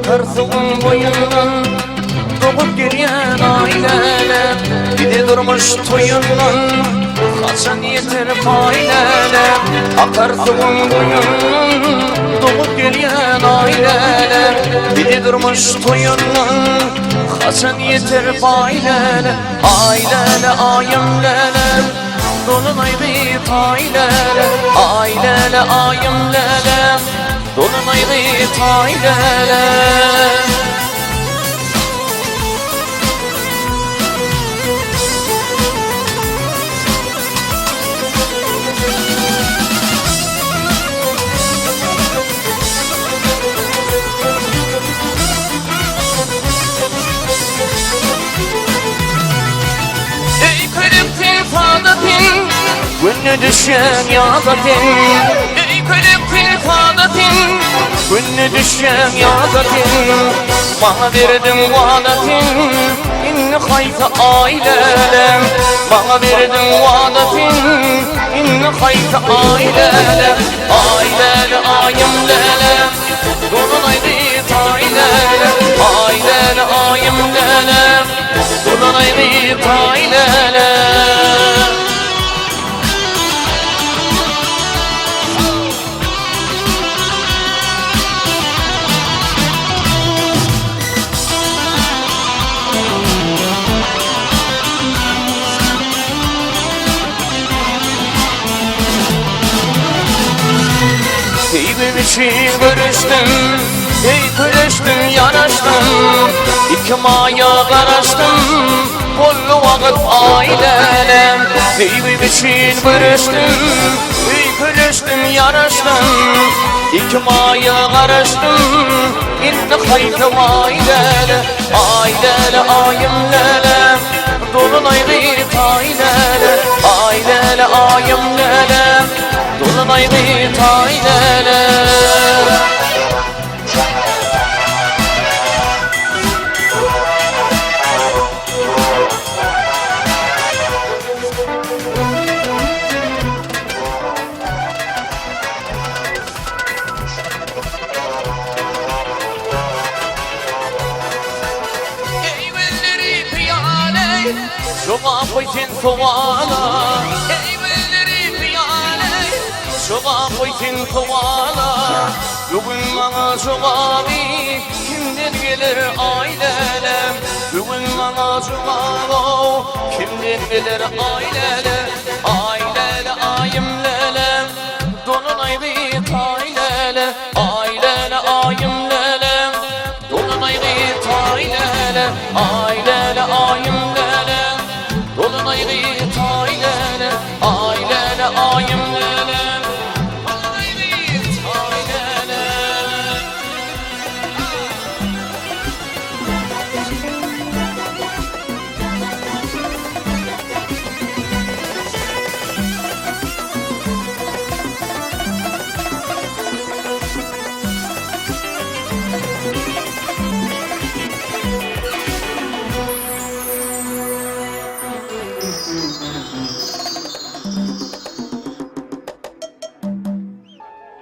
Akar suwuň boýundan Dogup gelýän aý läle Gide durmuş toýundan Haçan ýeter paý läle Akar suwuň boýundan Dogup gelýän aý läle Gide durmuş toýundan Haçan ýeter paý läle Aý läle aýym läle Dolanaýdy taý läle Aý läle aýym läle Dolanaýdy taý läle Öýkelip sen sada sen Günde düşen ýaza sen Öýkelip sen sada sen Günde düşen ýaza sen Maňa berdiň wada sen Indi haýsy aý läle Maňa berdiň wada sen Indi haýsy aý läle Aý läle aýym läle Dolanaýdy taý läle Aý läle aýym läle Dolanaýdy taý läle Söýgüm üçin göreşdim, öýkeleşdim, ýaraşdym Iki maýa garaşdym, boldy wagt aý läle Söýgüm üçin göreşdim, öýkeleşdim, ýaraşdym Iki maýa garaşdym, indi haýsy aý läle Aý läle, aýym läle, dolanaýdy taý läle Aý läle, aýym läle, dolanaýdy taý läle Eý gözleri pyýale, Jogap goý sen sowala. Eý gözleri pyýale, Jogap goý sen sowala. Bu gün maňa jogaby kimden geler aý lälem. Bu gün maňa jogaby kimden geler aý läle. Aý läle aýym lälem, Dolanaýdy taý läle. Aý läle aýym läle, Dolanaýdy taý läle. Aý läle aýym läle, Dolanaýdy.